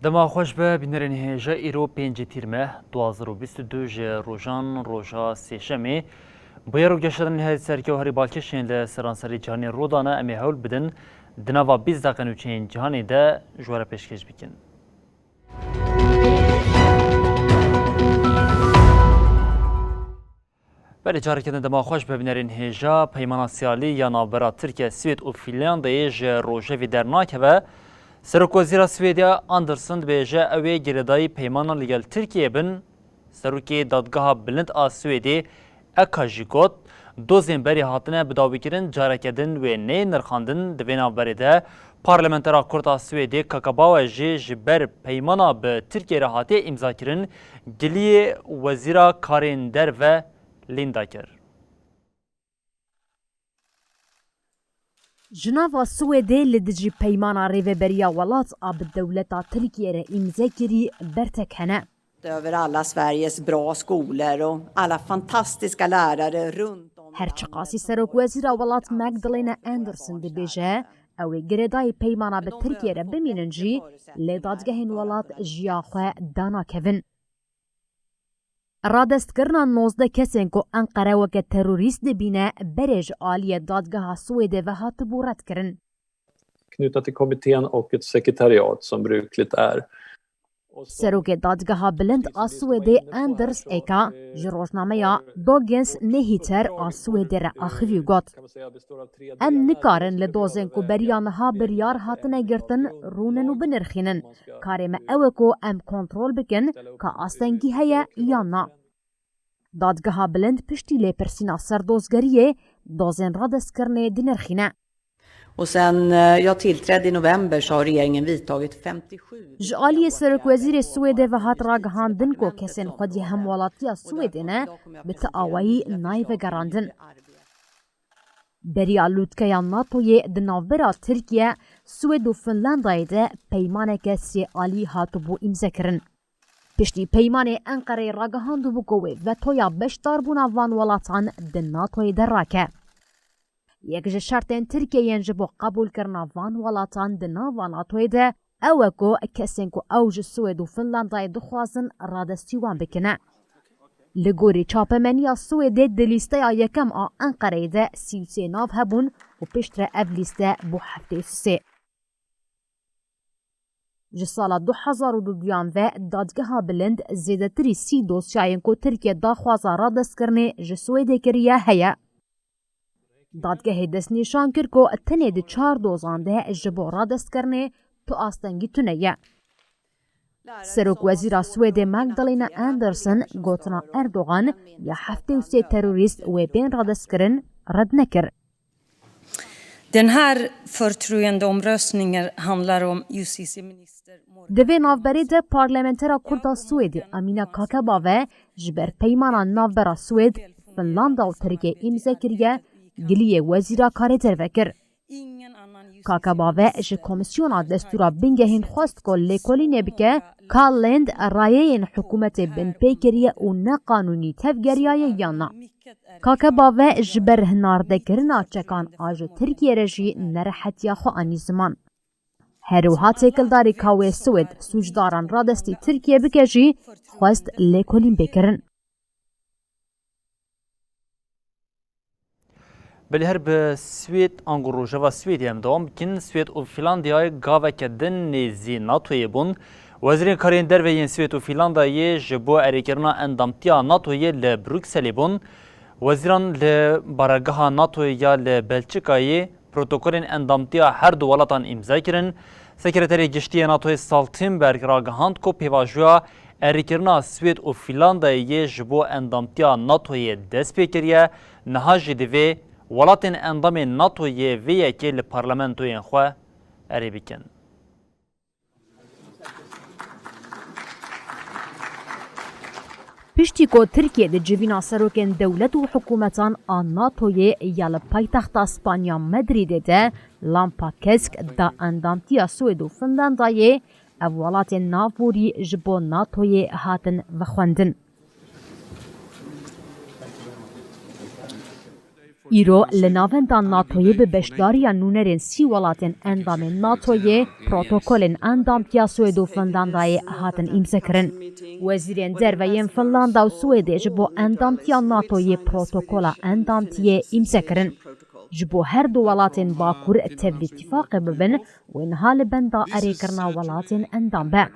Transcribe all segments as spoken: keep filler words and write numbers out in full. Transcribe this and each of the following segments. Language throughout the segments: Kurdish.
Dema xweş be, bînerên hêja, îro pêncê Tîrmeh du hazar û bîst û du ji rojan roja sêşemê. Bûyer û geşedanên her serke û herî balkêş yên li seranserî cîhanê rû dane, em ê hewl bidin di nava bîst deqe nûçeyên cîhanê de ji we re pêşkêş bikin. Belê, careke din dema xweş be, bînerên hêja. Peymana sê alî ya navbera Tirkiye, Swêd û Fînlandayê ji rojevê dernakeve. Serokwezîra Swêdê Andersson dibêje, ew ê girêdayî peymana li gel Tirkiyeyê bin. Serokê Dadgeha Bilind a Swêdê, Eka, jî got, dozên berê hatine bidawîkirin, careke din wê neyê nirxandin. Di vê navberê de, parlamentera Kurd a Swêdê Kaka Bawe jî ji ber peymana bi Tirkiyê re hatiye îmzakirin, giliyê Wezîra Karên Derve Linda kir. Ji nava Swêdê li dijî peymana rêveberiya welat a bi dewleta Tirkiyê re îmze kirî bertek hene. Över alla Sveriges bra skolor och alla fantastiska lärare runt om i Her çiqasî serokwezîra welat Magdalena Andersson dibêje, ew ê girêdayî peymana bi Tirkiyê re bimînin jî, lê dadgehên welat ji ya xwe danakevin. Radestkirina nozdeh kesên ku Enqere weke terorîst dibîne, berê ji aliyê dadgeha Swêdê ve hatibû redkirin. Knutna till kommittén och ett sekretariat som brukligt är. Serokê Dadgeha Bilind a Swêdê Anders Eka ji rojnameya Dagens Nyheter a Swêdê re axivî û got, Em nikarin li dozên ku beriya niha biryar hatine girtin rûnin û binirxînin. Karê me ew e ku em kontrol bikin ka astengî heye yan na. Dadgeha Bilind piştî lêpirsîna ser dozgeriyê, dozên radestkirinê dinirxîne. Och sen, eh, jag tillträdde i november så har regeringen vidtagit femtiosju Ji aliyê serokwezîrê Swêdê ve hat ragihandin ku kesên xwedî hemwelatiya Swêdê ne, bi ti awayî nayê vegerandin. Beriya lûtkeya NATOyê di navbera Tirkiye, Swêd û Finlandayê de peymaneke sê alî hatibû îmzekirin. Piştî peymanê Enqereyê ragihandibû ku wê vetoya beşdarbûna van welatan di NATOyê de rake. Yek ji şertên Tirkiyeyên ji bo qebûlkirina van welatan di nava NATOyê de ew e ku kesên ku ew ji Swêd û Finlandayê dixwazin radestî wan bikine. Li gorî çapemeniya Swêdê di lîsteya yekem a Enqereyê de sî û sê nav hebûn û piştre ev lîste bû heftê û sê. Ji sala du hezar û duduyan ve Dadgeha Bilind zêdetirî sî dosyayên ku Tirkiye daxwaza radestkirinê ji Swêdê kiriye heye. Dadgehê destnîşan kir ku tenê di çar dozan de ji bo radestkirinê tu astengî tune ye. Serokwezîra Swêdê Magdalena Andersson gotina Erdogan ya heftê û sê terorîst wê bên radestkirin red nekir. Den här förtroendeomröstningen handlar om justitieminister Morgan Di vê navberê de parlamentera Kurd a Swêdê Amina Kakebave ji ber peymana navbera Swêd, Finlanda û Tirkiyê îmze kiriye, giliyê Wezîra Karê Derve kir. Kakebave ji Komîsyona Destûra Bingehîn xwest ku lêkolînê bike ka Lind rayeyên hikûmetê binpê kiriye û ne qanûnî tevgeriyaye yan na. Kakebave ji ber hinardekirina çekan a ji Tirkiyê re jî nerehetiya xwe anî ziman. Her wiha têkildarî ka wê Swêd sûcdaran radestî Tirkiyê bike jî xwest lêkolîn bê kirin. Belê, her bi Swêd, ango Rojava Swêdê em dewam bikin. Swêd û Fînlandiyayê gaveke din nêzî NATOyê bûn. Wezîrên karên derve yên Swêd û Fînlandiyayê ji bo erêkirina endamtiya NATOyê li Brukselê bûn. Wezîran li baregeha NATOyê ya li Belçikayê protokolên endamtiya her du welatan îmze kirin. Sekreterê Giştî yê NATOyê Stoltenberg ragihand ku pêvajoya erêkirina Swêd û Fînlandayê yê ji bo endamtiya NATOyê dest pê kiriye, niha jî divê welatên endamên NATOyê vê yekê li parlamentoyên xwe erê bikin. Piştî ku Tirkiye di civîna serokên dewlet û hikûmetan a NATOyê ya li paytexta Spanya Madrîdê de lampa kesk da endamtiya Swêd û Finlandayê, ev welatên navborî ji bo NATOyê hatin vexwendin. Îro li navenda NATOyê bi beşdariya nûnerên sî welatên endamên NATOyê protokolên endamtiya Swêd û Finlandayê hatin îmzekirin. Wezîrên derve yên Finlanda û Swêdê ji bo endamtiya NATOyê protokola endamtiyê îmzekirin. Ji bo her du welatên Bakur tevlî tîfaqê bibin, wê niha li benda erêkirina welatên endam be.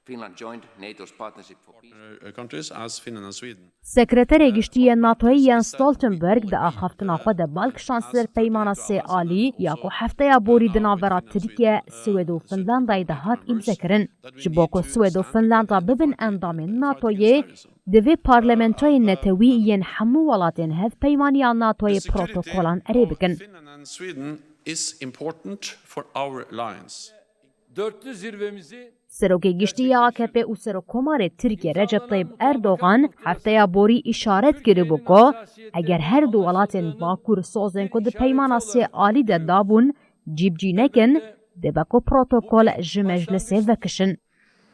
Finland joined NATO's Partnership for Peace. Uh, countries as Finland and Sweden. Sekreterê Giştî yê NATOyê Jens Stoltenberg di axaftina xwe de bal kişand ser peymana sê alî ya ku hefteya borî di navbera Tirkiye, Swêd û Finlandayê de hat îmzekirin. Ji bo ku Swêd û Finlanda bibin endamên NATOyê, divê parlamentoyên netewî yên hemû welatên hevpeymaniya NATOyê protokolan erê bikin. Finland and Sweden is important for our alliance. Dörtlü zirvemizi Serokê Giştî ya AKP û Serokkomarê Tirkiye Recep Tayyip Erdogan hefteya borî îşaret kiribû ku eger her du welatên Bakur sozên ku di peymana sê alî de dabûn cîbicî nekin, dibe ku protokol ji meclisê vekişin.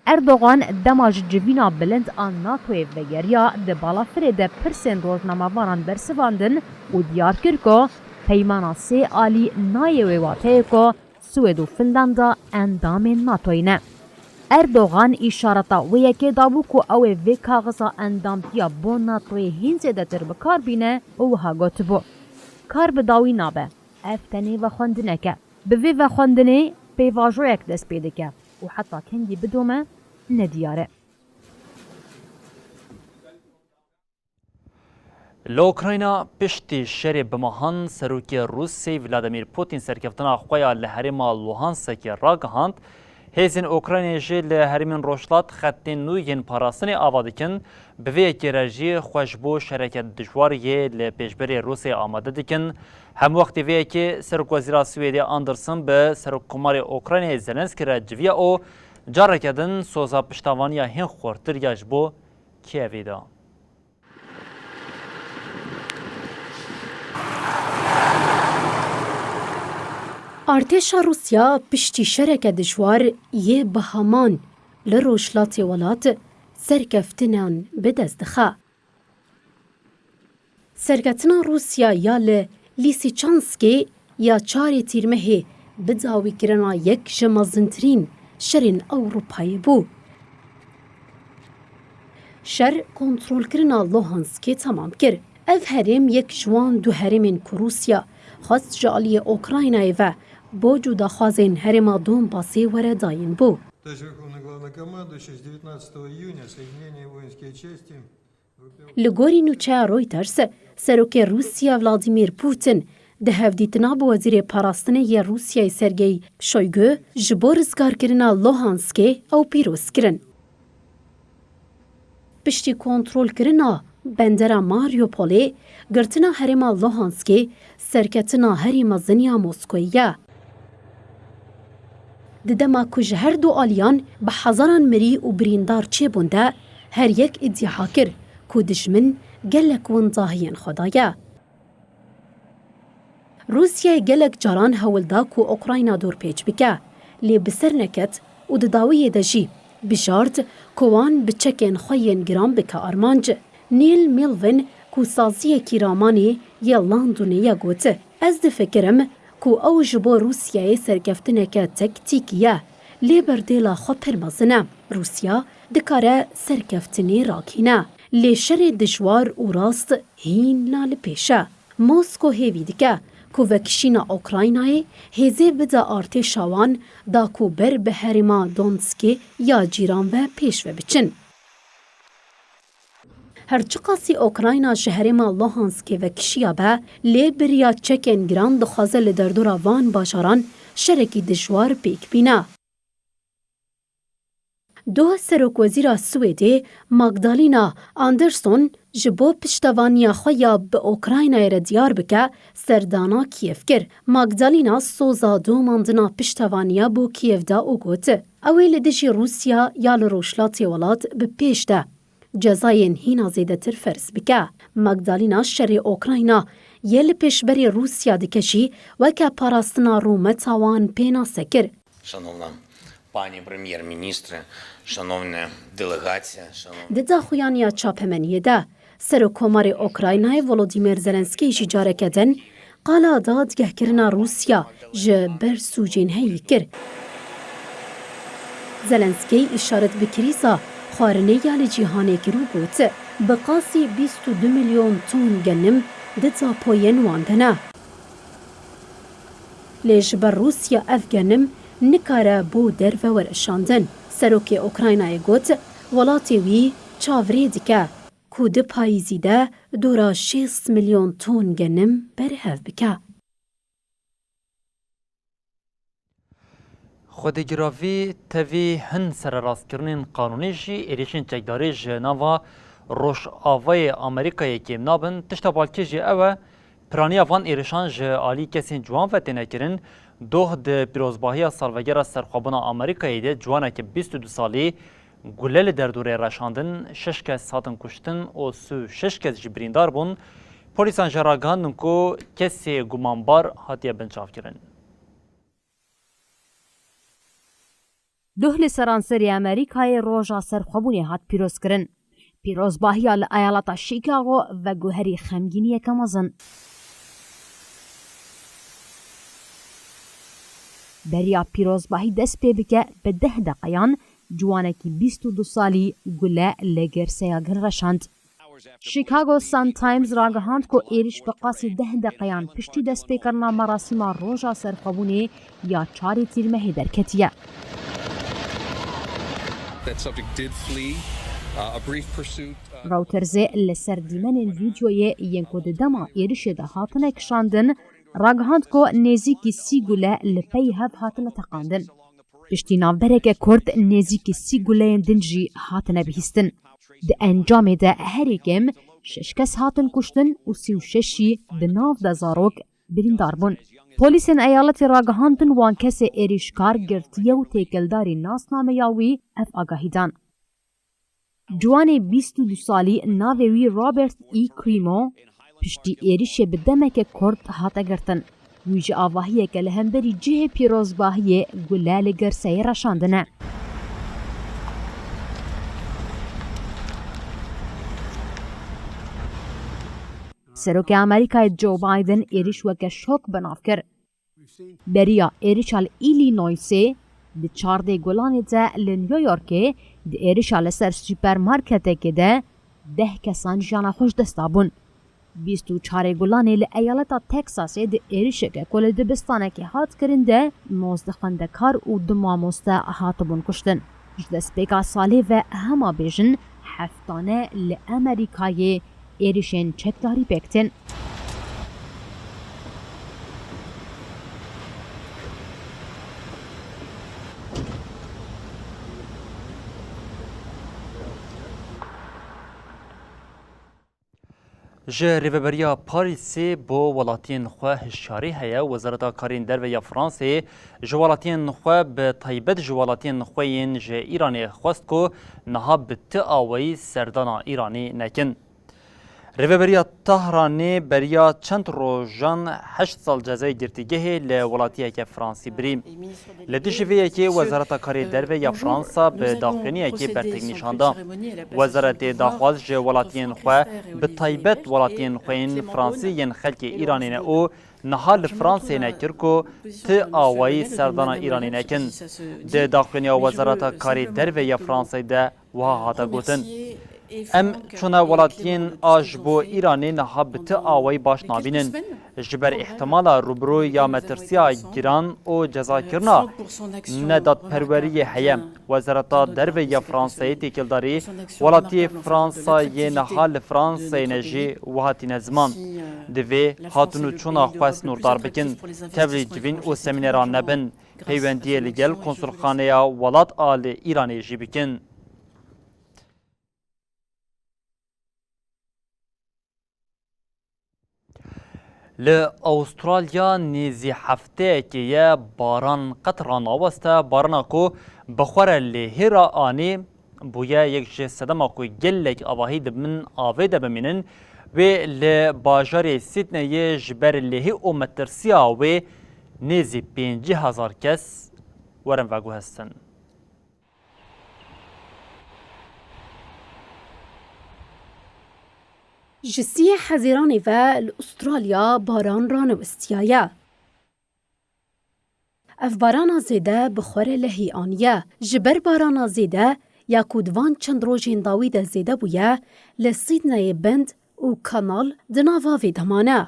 Erdogan dema ji civîna bilind a NATOyê vegeriya, di balafirê de pirsên rojnamevanan bersivandin û diyar kir ku peymana sê alî nayê wê wateyê ku Swêd û Finlanda endamên NATOyê ne. Erdogan îşareta wê yekê dabû ku ew ê vê kaxiza endamtiya bo NATOyê hîn zêdetir bi kar bîne û wiha gotibû, kar bi dawî nabe, ev tenê vexwendinek e. Bi vê vexwendinê pêvajoyek dest pê dike û heta kengî bidome nediyar e. Li Ukrayna piştî şerê bi mehan Serokê Rûsê Vladimir Putin serkeftina xwe ya li herêma Luhanskê ragihand. Hêzên Ukraynayê jî li herêmên rojhilat xetên nû yên parastinê ava dikin, bi vê yekê re jî xwe ji bo şereke dijwar yê li pêşberî Rûsê amade dikin. Hemwextê vê yekê Serokwezîra Swêdê Andersson bi Serokkomarê Ukraynayê Zelenskî re civiya û careke din soza piştevaniya hîn xurtir ya ji bo Kievê da. Artêşa Rûsya piştî şereke dijwar yê bihaman li rojhilatê welat serkeftinan bi dest dixe. Serketina Rûsya ya li Lîsîçanskê ya çarê Tîrmehê bi dawîkirina yek ji mezintirîn şerên Ewropayê bû. Şer kontrolkirina Luhanskê temam kir. Ev herêm yek ji wan du herêmên ku Rûsya xwest ji aliyê Ukraynayê ve bo cudaxwazên herêma Donbasê were dayîn bû. Товарищ Верховный Главнокомандующий, с девятнадцатого июня соединение воинские части Li gorî nûçeya Reuters, Serokê Rûsya Vladimir Putin di hevdîtina bi Wezîrê Parastinê yê Rûsyayê Sergey Shoygu ji bo rizgarkirina Luhanskê ew pîroz kirin. Piştî kontrolkirina bendera Mariupolê, girtina herêma Luhanskê serketina herî mezin ya Moskoyê ye. Di dema ku ji her du aliyan bi hezaran mirî û birîndar çêbûn de, her yek îdîa kir ku dijmin gelek windahiyên xwe daye. Rûsyayê gelek caran hewl da ku Ukrayna dorpêç bike, lê bi ser neket û di dawiyê de jî bijart ku wan bi çekên xwe yên giran bike armanc. Neil Melvin ku saziyekî ramanê yê Londonê ye got, Ez difikirim ku ew ji bo Rûsyayê serkeftineke tektîkî ye, lê berdêla xwe pir mezin e. Rûsya dikare serkeftinê rakîne, lê şerê dijwar û rast hîn la li pêş e. Mosko hêvî dike ku vekişîna Ukraynayê hêzê bide artêşa wan da ku ber bi herêma Donetskê ya cîran ve pêş ve biçin. Her çiqasî Ukrayna ji herêma Luhanskê vekişiya be, lê bi riya çekên giran dixwaze li derdora van bajaran şerekî dijwar pêk bîne. Doh Serokwezîra Swêdê Magdalena Andersson ji bo piştevaniya xwe ya bi Ukraynayê re diyar bike, serdana Kiev kir. Magdalena soza domandina piştevaniya bo Kiev da û got, Ew ê li dijî Rûsya ya li rojhilatê welat bi pêş de. Cezayên hîna zêdetir ferz bike. Magdalena şerê Ukrayna yê li pêşberî Rûsya dike jî weke parastina rûmeta wan pênase kir. Шановна пані прем'єр-міністре, шановна делегація, шановні Di daxuyaniya çapemeniyê de, Serokkomarê Ukraynayê Volodymyr Zelenskiy jî careke din qala dadgehkirina Rûsya ji ber sûcên heyî kir. Zelenskiy îşaret bi krîza xwarinê ya li cîhanê kir û got, bi qasî bîst û du milyon ton genim di depoyên wan de ne. Lê ji ber Rûsya ev genim nikare bo derve were şandin. Serokê Ukraynayê got, welatê wî çavrê dike ku di payîzî de dora şêst milyon ton genim berhev bike. Xwedîgiravî tevî hin sererastkirinên qanûnî jî êrişên çekdarî ji nava Rojavayê Amerîkayê kêm nabin. Tişta balkêş jî ew e, piraniya van êrişan ji alî kesên ciwan ve têne kirin. Doh di pîrozbahiya salvegera serxwebûna Amerîkayê de ciwaneke bîst û du salî gule li derdorê reşandin, şeş kes hatin kuştin û sî û şeş kes jî birîndar bûn. Polîsan jî ragihandin ku kesê gumanbar hatiye binçavkirin. Doh li seranserê Amerîkayê roja serxwebûnê hat pîrozkirin. Pîrozbahiya li eyaleta Chicago veguherî xemgîniyeke mezin. Beriya pîrozbahî dest pê bike, bi deh deqeyan ciwanekî bîst û du salî gule li girseya gil reşand. Chicago Sun-Times ragihand ku êrîş bi qasî deh deqeyan piştî destpêkirina merasîma roja serxwebûnê ya çarê tîrmehê derketiye. That subject did flee, uh, a brief pursuit, uh, Reutersê li ser dîmenên vîdyoyê yên ku di dema êrişê de hatine kişandin, ragihand ku nêzîkî sî gule li pey hev hatine teqandin. Piştî navbereke kurt nêzîkî sî guleyên din jî hatine bihîstin. Di encamê de herî kêm şeş kes hatin kuştin û sî û şeş jî di nav de zarok birîndar bûn. Polîsên eyaletê ragihandin wan kesê êrîşkar girtiye û têkildarî nasnameya wî ev agahî dan. Ciwanê bîst û du salî navê wî Robert E. Crimo piştî êrişê bi demeke kurt hate girtin. Wî ji avahiyeke li hemberî cihê pîrozbahiyê gule li girseyê reşandine. Serokê Amerîkayê Joe Biden êrîş weke şok bi nav kir. Beriya êrişa li Illinoisê di çardê gulanê de li New Yorkê di êrişa li ser supermarketekê de deh kesan jiyana xwe ji dest dabûn. Bîst û çarê gulanê li eyaleta Texasê di êrişeke ku li dibistanekê hat kirin de nozdeh xwendekar û du mamoste hatibûn kuştin. Ji destpêka salê ve hema bêjin heft tane li Amerîkayê êrişên çekdarî pêk tên. Ji Rêveberiya Parîsê bo welatiyên xwe hişyarî heye. Wezareta Karên Derve ya Fransayê ji welatiyên xwe, bi taybet ji welatiyên xwe yên ji Îranê xwest ku niha bi ti awayî serdana Îranê nekin. Rêveberiya Tahranê beriya çend rojan heşt sal cezayê girtîgehê li welatiyeke fransî birî. Li dijî vê yekê Wezareta Karê Derve ya Fransa bi daxuyaniyekê bertek nîşan da. Wezaretê daxwaz ji welatiyên xwe, bi taybet welatiyên xwe yên fransî yên xelkê Îranê ne û niha li Fransê ne kir ku ti awayî serdana Îranê nekin. Di daxuyaniya Wezareta Karê Derve ya Fransayê de wiha hate gotin, Em çûna welatiyên a ji bo Îranê niha bi ti awayî baş nabînin. Ji ber îhtimala rûbirû ya metirsiya giran û cezakirina nedadperweriyê heye. Wezareta Derve ya Fransayê têkildarî welatiyê Fransa yê niha li Fransayê ne jî wiha tîne ziman. Divê hatin û çûna xwe sînordar bikin, tevlî civîn û semîneran nebin, peywendiyê li gel konsulxaneya welat a li Îranê jî bikin. Li Awustralya nêzî hefteyekê ye baran qet ranaweste. Barana ku bi xwe re li hêra anî bûye yek ji sedema ku gelek avahî di bin avê de bimînin, wê li bajarê Sydneyê ji ber lêhî û metirsiya wê nêzî pêncî hezar kes werin veguhestin. Ji siyê Hezîranê ve li Ûstralya baran ranewestiyaye. Ev barana zêde bi xwe re lehî aniye. Ji ber barana zêde ya ku di van çend rojên dawî de zêde bûye, li Sydneyê bend û kanal di nav avê de mane.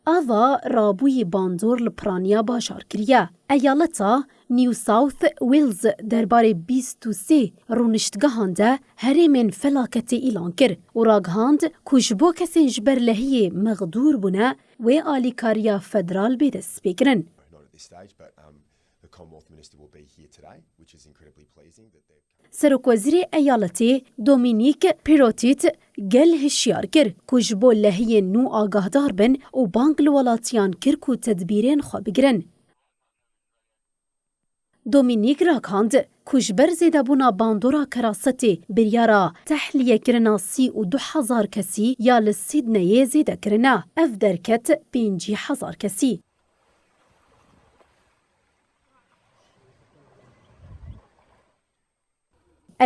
Ava rabûyî bandor li piraniya bajar kiriye. Eyaleta New South Wales derbarê bîst û sê rûniştgehan de herêmên felaketê îlan kir û ragihand ku ji bo kesên ji ber lehiyê mexdûr bûne, wê alîkariya federal bê destpêkirin. Not at this stage, but, um, the Commonwealth Minister will be here today, which is incredibly pleasing that they've Serokwezîrê eyaletê Dominic Perrottet gel hişyar kir ku ji bo lehiyên nû agahdar bin û bang li welatiyan kir ku tedbîrên xwe bigirin. Dominic ragihand ku ji ber zêdebûna bandora kerasetê biryara tehliyekirina sî û du hezar kesî ya li Sydneyê zêde kirine. Ev derket pêncî hezar kesî.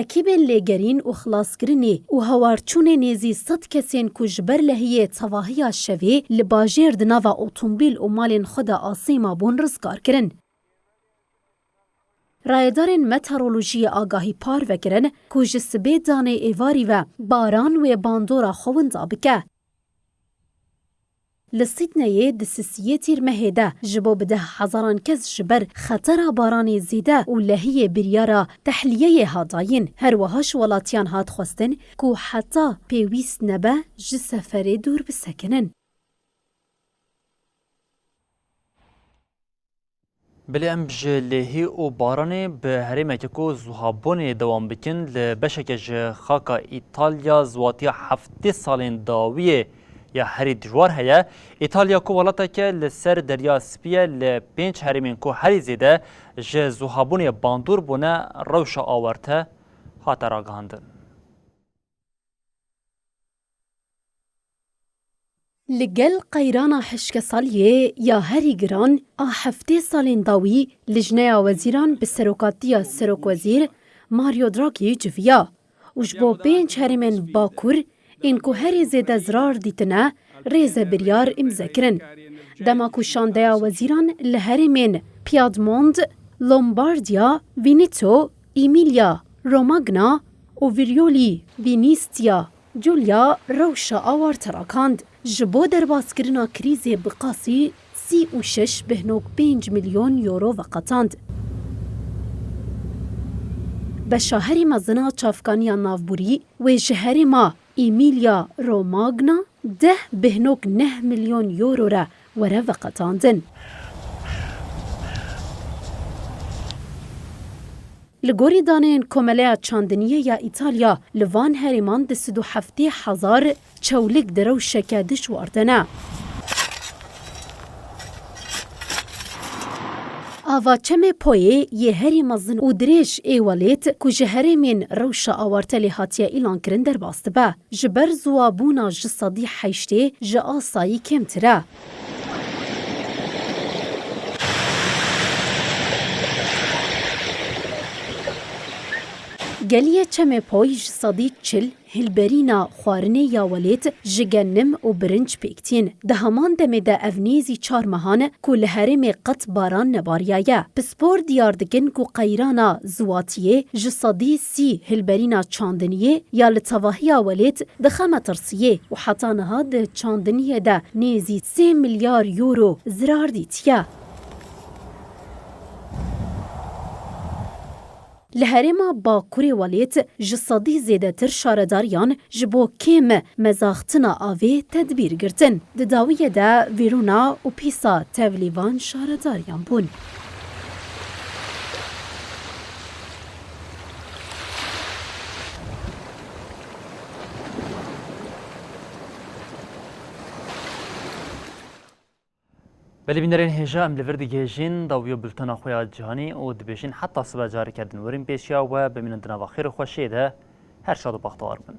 Ekîbên lêgerîn û xilaskirinê û hewarçûnê nêzî sed kesên ku ji ber lehiyê tevahiya şevê li bajêr di nava otomobîl û malên xwe de asê mabûn rizgar kirin. Rayedarên meteorolojiyê agahî parve kirin ku ji sibê danê êvarî ve baran wê bandora xwe winda bike. Li Sydneyê di sisiyê Tîrmehê de ji bo bi deh hezaran kes ji ber xetera baranê zêde û lehiyê biryara tehliyeyê hat dayîn. Her wiha ji welatiyan hat xwestin ku heta pêwîst nebe ji seferê dûr bisekinin. Belê em ji lêhî û baranê bi herêmeke ku zuhabûnê dewam bikin, li beşeke ji xaka Îtalya ziwatiya heftê salên dawiyê ya herî dijwar heye. Îtalya ku welateke li ser Derya Spî ye, li pênc herêmên ku herî zêde ji zuhabûnê bandor bûne, rewşa awarte hate ragihandin. Li gel qeyrana hişkesaliyê ya herî giran a heftê salên dawî, Lijneya Wezîran bi serokatiya Serokwezîr Mario Draghi civiya û ji bo pênc herêmên Bakur ên ku herî zêde zirar dîtine, rêzebiryar îmze kirin. Dema ku şandeya wezîran li herêmên Piedmont, Lombardiya, Veneto, Emilia Romagna û Friuli Venezia Giulia rewşa awarte rakand. Ji bo derbaskirina krîzê bi qasî sî û şeş bihnok pênc milyon euro veqetand. Beşa herî mezin a çavkaniya navborî wê ji herêma Emilia Romagna deh bihnok neh milyon euro re were veqetandin. Li gorî daneyên Komeleya Çandiniyê ya Îtalya, li van herêman du sed û heftê hezar çewlik di rewşeke dijwar de ne. Ava Çemê Poyê yê herî mezin û dirêj ê welêt ku ji herêmên rewşa awarte lê hatiye îlankirin derbas dibe. Ji ber ziwabûna ji sedî heştê ji asayî kêmtir e. Geliyê Çemê Poy ji sedî çil hilberîna xwarinê ya welêt ji genim û birinc pêk tîn. Di heman demê de ev nêzî çar mehan e ku li herêmê qet baran nebariyaye. Pispor diyar dikin ku qeyrana ziwatiyê ji sedî sî hilberîna çandiniyê ya li tevahiya welêt dixe metirsiyê û heta niha di çandiniyê de nêzî sê milyar euro zirar dîtiye. Li herêma Bakurê welêt ji sedî zêdetir şaredariyan ji bo kêm mezaxtina avê tedbîr girtin. Di dawiyê de Verona û Pisa tevlî van şaredariyan bûn. Belê bînerên hêja, em li vir digihêjin dawiya bultena xwe ya cîhanî û dibêjin heta sibe careke din werin pêşiya we, bimînin di nava xêr û xweşiyê de, her şad û bextewar bin.